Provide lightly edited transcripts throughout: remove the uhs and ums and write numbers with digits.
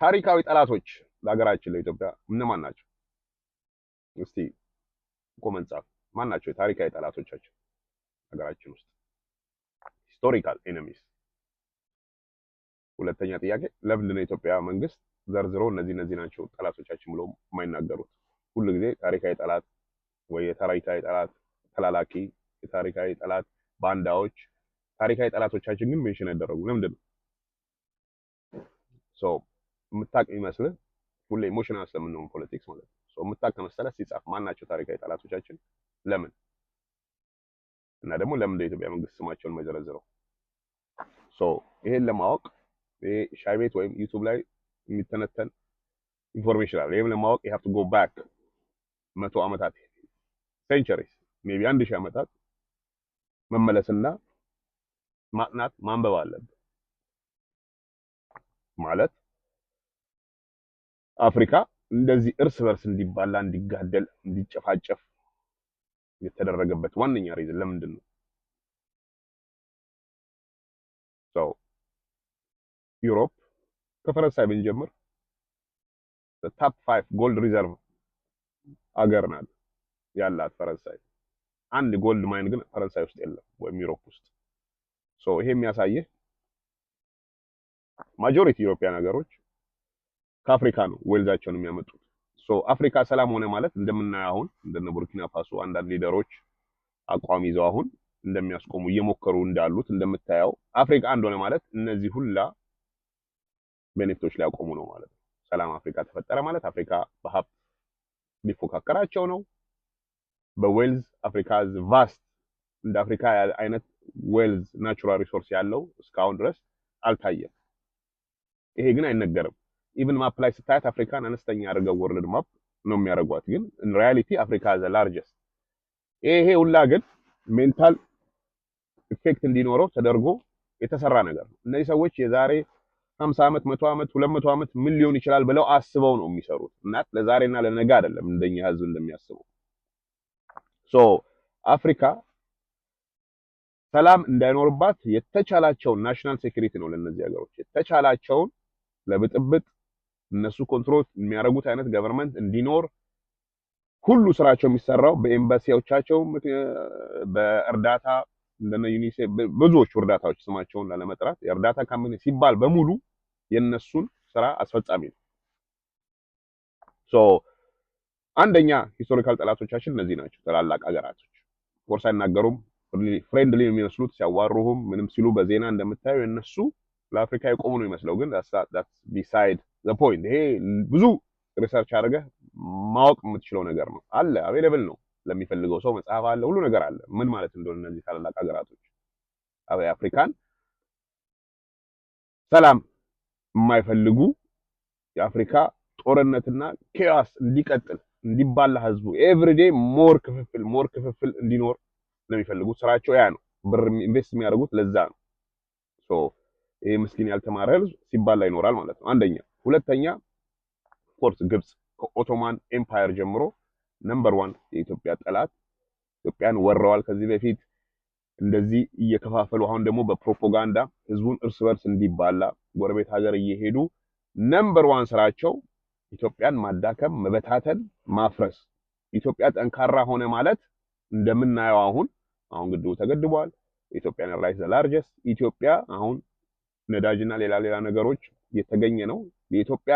ታሪካዊ ጠላቶች ለሀገራችን ለኢትዮጵያ እነማን ናቸው? እስቲ comment ጻፍ። ማን ናቸው ታሪካዊ ጠላቶቻችን ሀገራችን ውስጥ? Historical enemies። ሁለተኛ ጥያቄ፣ ለምንድን ነው የኢትዮጵያ መንግስት ዘርዝሮ እነዚህ እነዚህ ናቸው ጠላቶቻችን ብሎ የማይናገሩት? ሁሉ ጊዜ ታሪካዊ ጠላት ወይ የታሪካዊ ጠላት ተላላኪ፣ የታሪካዊ ጠላት ባንዳዎች፣ ታሪካዊ ጠላቶቻችን ግን mention ያደረጉ ለምንድን ነው? So የምታውቅ የሚመስልህ፣ ሁሌ emotional ስለምንሆን politics ማለት ነው። So የምታውቅ ከመሰለህ ሲጻፍ ማን ናቸው ታሪካዊ ጠላቶቻችን? ለምን? እና ደግሞ ለምን የኢትዮጵያ መንግስት ስማቸውን የማይዘረዝረው? So ይሄን ለማወቅ ይሄ ሻይ ቤት ወይም YouTube ላይ የሚተነተን information አለ። ይሄም ለማወቅ you have to go back 100 ዓመታት፣ centuries፣ maybe 1000 ዓመታት መመለስና ማጥናት ማንበብ አለብን። ማለት አፍሪካ እንደዚህ እርስ በርስ እንዲባላ፣ እንዲጋደል፣ እንዲጨፋጨፍ የተደረገበት ዋነኛ reason ለምንድን ነው? So Europe ከፈረንሳይ ብንጀምር top 5 gold reserve አገር ናት ያላት ፈረንሳይ። አንድ gold mine ግን ፈረንሳይ ውስጥ የለም ወይም Europe ውስጥ። So ይሄ የሚያሳይህ majority European ሀገሮች ከአፍሪካ ነው wealth ኣቸውን የሚያመጡት። So አፍሪካ ሰላም ሆነ ማለት እንደምናየው አሁን እንደነ ቡርኪና ፋሶ አንዳንድ leader ኦች አቋም ይዘው አሁን እንደሚያስቆሙ እየሞከሩ እንዳሉት እንደምታየው አፍሪካ አንድ ሆነ ማለት እነዚህ ሁላ benefit ኦች ሊያቆሙ ነው ማለት ነው። ሰላም አፍሪካ ተፈጠረ ማለት አፍሪካ በሀብት ሊፎካከራቸው ነው። በ wealth አፍሪካ vast፣ እንደ አፍሪካ አይነት wealth natural resource ያለው እስካሁን ድረስ አልታየም። ይሄ ግን አይነገርም። Even map ላይ ስታያት አፍሪካን አነስተኛ አድርገው world map ነው የሚያደርጓት። ግን in reality አፍሪካ the largest። ይሄ ሁላ ግን mental effect እንዲኖረው ተደርጎ የተሰራ ነገር ነው። እነዚህ ሰዎች የዛሬ 50 ዓመት፣ 100 ዓመት፣ 200 ዓመት ምን ሊሆን ይችላል ብለው አስበው ነው የሚሰሩት እና ለዛሬና ለነገ አይደለም እንደኛ ህዝብ እንደሚያስበው። So አፍሪካ ሰላም እንዳይኖርባት የተቻላቸውን፣ national security ነው ለእነዚህ ሀገሮች፣ የተቻላቸውን ለብጥብጥ እነሱ control የሚያደርጉት አይነት government እንዲኖር ሁሉ ስራቸው የሚሰራው በኤምባሲዎቻቸው፣ በእርዳታ እንደነ ዩኒሴፍ፣ ብዙዎቹ እርዳታዎች ስማቸውን ላለመጥራት የእርዳታ company ሲባል በሙሉ የነሱን ስራ አስፈጻሚ ነው። So አንደኛ historical ጠላቶቻችን እነዚህ ናቸው፣ ታላላቅ ሀገራቶች። Of course አይናገሩም፣ friendly የሚመስሉት ሲያዋሩህም ምንም ሲሉ በዜና እንደምታየው የነሱ ለአፍሪካ የቆሙ ነው የሚመስለው፣ ግን that's beside the point። ይሄ ብዙ research አድርገህ ማወቅ የምትችለው ነገር ነው። አለ፣ available ነው ለሚፈልገው ሰው፣ መጽሐፍ አለ፣ ሁሉ ነገር አለ። ምን ማለት እንደሆነ እነዚህ ታላላቅ ሀገራቶች አፍሪካን ሰላም የማይፈልጉ፣ የአፍሪካ ጦርነትና chaos እንዲቀጥል፣ እንዲባላ፣ ህዝቡ everyday more ክፍፍል more ክፍፍል እንዲኖር ነው የሚፈልጉት። ስራቸው ያ ነው። ብር invest የሚያደርጉት ለዛ ነው። So ይሄ ምስኪን ያልተማረ ህዝብ ሲባላ ይኖራል ማለት ነው። አንደኛ። ሁለተኛ of course ግብጽ ከ Ottoman Empire ጀምሮ number one የኢትዮጵያ ጠላት። ኢትዮጵያን ወረዋል ከዚህ በፊት እንደዚህ እየከፋፈሉ፣ አሁን ደግሞ በፕሮፓጋንዳ ህዝቡን እርስ በርስ እንዲባላ ጎረቤት ሀገር እየሄዱ number one ስራቸው ኢትዮጵያን ማዳከም፣ መበታተን፣ ማፍረስ። ኢትዮጵያ ጠንካራ ሆነ ማለት እንደምናየው አሁን አሁን ግድቡ ተገድቧል። Ethiopian Airlines largest፣ ኢትዮጵያ አሁን ነዳጅና ሌላ ሌላ ነገሮች እየተገኘ ነው። የኢትዮጵያ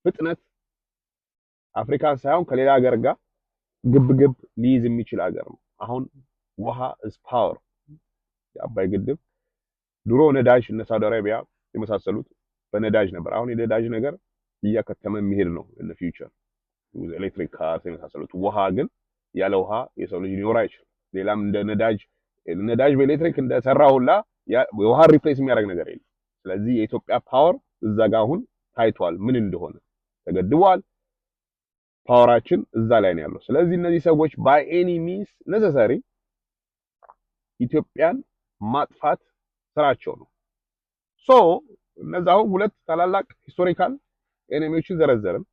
ፍጥነት አፍሪካን ሳይሆን ከሌላ ሀገር ጋር ግብግብ ሊይዝ የሚችል ሀገር ነው። አሁን ውሃ is power። የአባይ ግድብ፣ ድሮ ነዳጅ እነ ሳውዲ አረቢያ የመሳሰሉት በነዳጅ ነበር። አሁን የነዳጅ ነገር እያከተመ የሚሄድ ነው in future electric cars የመሳሰሉት። ውሃ ግን ያለ ውሃ የሰው ልጅ ሊኖር አይችልም። ሌላም እንደ ነዳጅ፣ ነዳጅ በኤሌክትሪክ እንደሰራ ሁላ ውሃ replace የሚያደርግ ነገር የለም። ስለዚህ የኢትዮጵያ power እዛ ጋር አሁን ታይቷል፣ ምን እንደሆነ ተገድቧል። Power ኣችን እዛ ላይ ነው ያለው። ስለዚህ እነዚህ ሰዎች by any means necessary ኢትዮጵያን ማጥፋት ስራቸው ነው። So እነዛ አሁን ሁለት ታላላቅ historical enemy ዎችን ዘረዘርን።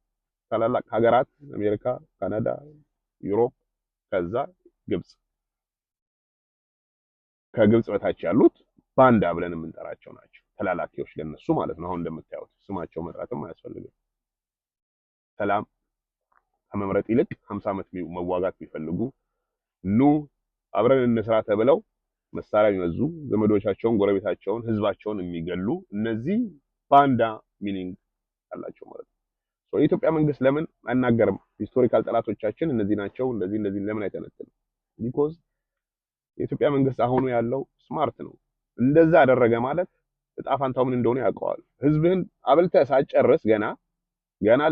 ታላላቅ ሀገራት አሜሪካ፣ ካናዳ፣ Europe፣ ከዛ ግብጽ። ከግብጽ በታች ያሉት ባንዳ ብለን የምንጠራቸው ናቸው። ተላላኪዎች ለነሱ ማለት ነው። አሁን እንደምታዩት ስማቸው መጥራትም አያስፈልግም። ሰላም ከመምረጥ ይልቅ 50 ዓመት መዋጋት ቢፈልጉ፣ ኑ አብረን እንስራ ተብለው መሳሪያ የሚመዙ፣ ዘመዶቻቸውን፣ ጎረቤታቸውን፣ ህዝባቸውን የሚገሉ እነዚህ ባንዳ meaning አላቸው ማለት ነው። የኢትዮጵያ መንግስት ለምን አይናገርም? Historical ጠላቶቻችን እነዚህ ናቸው፣ እንደዚህ እንደዚህ ለምን አይተነትንም? Because የኢትዮጵያ መንግስት አሁኑ ያለው smart ነው። እንደዛ አደረገ ማለት እጣ ፋንታው ምን እንደሆነ ያውቀዋል። ህዝብህን አብልተህ ሳትጨርስ ገና ገና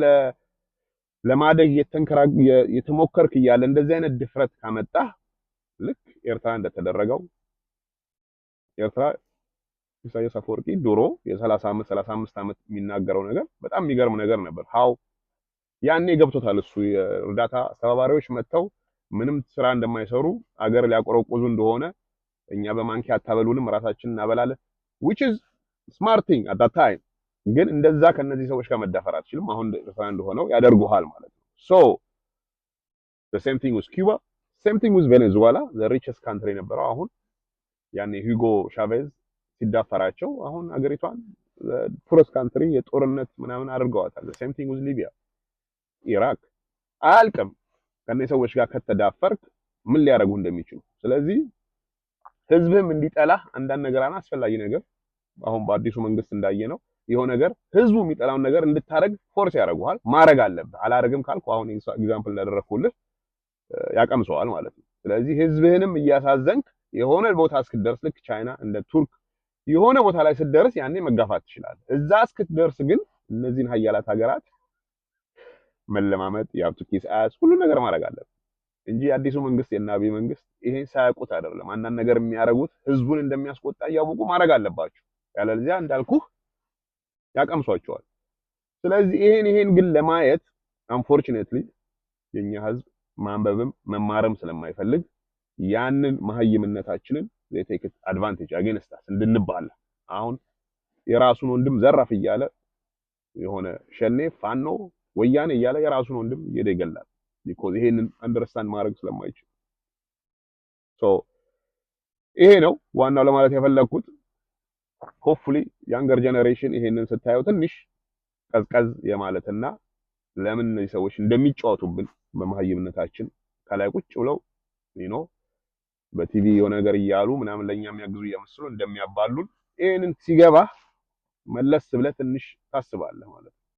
ለማደግ የተሞከርክ እያለ እንደዚህ አይነት ድፍረት ካመጣህ ልክ ኤርትራ እንደተደረገው፣ ኤርትራ ኢሳያስ አፈወርቂ ድሮ የ30 ዓመት 35 ዓመት የሚናገረው ነገር በጣም የሚገርም ነገር ነበር። How ያኔ ገብቶታል እሱ የእርዳታ አስተባባሪዎች መጥተው ምንም ስራ እንደማይሰሩ፣ አገር ሊያቆረቁዙ እንደሆነ፣ እኛ በማንኪያ አታበሉንም ራሳችንን እናበላለን፣ which is smart thing at that time። ግን እንደዛ ከነዚህ ሰዎች ጋር መዳፈር አትችልም። አሁን ኤርትራ እንደሆነው ያደርጉሃል ማለት ነው። So the same thing with Cuba, same thing with Venezuela, the richest country የነበረው። አሁን ያኔ ሁጎ ቻቬዝ ሲዳፈራቸው አሁን አገሪቷን poorest country የጦርነት ምናምን አድርገዋታል። The same thing with Libya፣ ኢራክ፣ አያልቅም። ከእነዚህ ሰዎች ጋር ከተዳፈርክ ምን ሊያደርጉ እንደሚችሉ። ስለዚህ ህዝብም እንዲጠላህ አንዳንድ ነገር አስፈላጊ ነገር አሁን በአዲሱ መንግስት እንዳየነው የሆነ ነገር ህዝቡ የሚጠላውን ነገር እንድታረግ force ያደርጉሃል። ማድረግ አለብህ። አላረግም ካልኩ አሁን example እንዳደረግኩልህ ያቀምሰዋል ማለት ነው። ስለዚህ ህዝብህንም እያሳዘንክ የሆነ ቦታ እስክትደርስ ልክ ቻይና እንደ ቱርክ የሆነ ቦታ ላይ ስትደርስ ያኔ መጋፋት ትችላለህ። እዛ እስክትደርስ ግን እነዚህን ሀያላት ሀገራት መለማመጥ፣ you have to kiss ass፣ ሁሉ ነገር ማድረግ አለብህ እንጂ የአዲሱ መንግስት የእነ አብይ መንግስት ይሄን ሳያውቁት አይደለም። አንዳንድ ነገር የሚያደርጉት ህዝቡን እንደሚያስቆጣ እያወቁ ማድረግ አለባቸው። ያለዚያ እንዳልኩህ ያቀምሷቸዋል። ስለዚህ ይሄን ግን ለማየት unfortunately የኛ ህዝብ ማንበብም መማርም ስለማይፈልግ ያንን መሀይምነታችንን they take advantage against us እንድንባላ። አሁን የራሱን ወንድም ዘራፍ እያለ የሆነ ሸኔ፣ ፋኖ፣ ወያኔ እያለ የራሱን ወንድም እየሄደ ይገላል። Because ይሄንን understand ማድረግ ስለማይችል። So ይሄ ነው ዋናው ለማለት የፈለግኩት። Hopefully younger generation ይሄንን ስታየው ትንሽ ቀዝቀዝ የማለትና ለምን እነዚህ ሰዎች እንደሚጫወቱብን በመሀይምነታችን ከላይ ቁጭ ብለው በቲቪ የሆነ ነገር እያሉ ምናምን ለኛ የሚያግዙ እየመሰሉ እንደሚያባሉን ይሄንን ሲገባ መለስ ብለህ ትንሽ ታስባለህ ማለት ነው።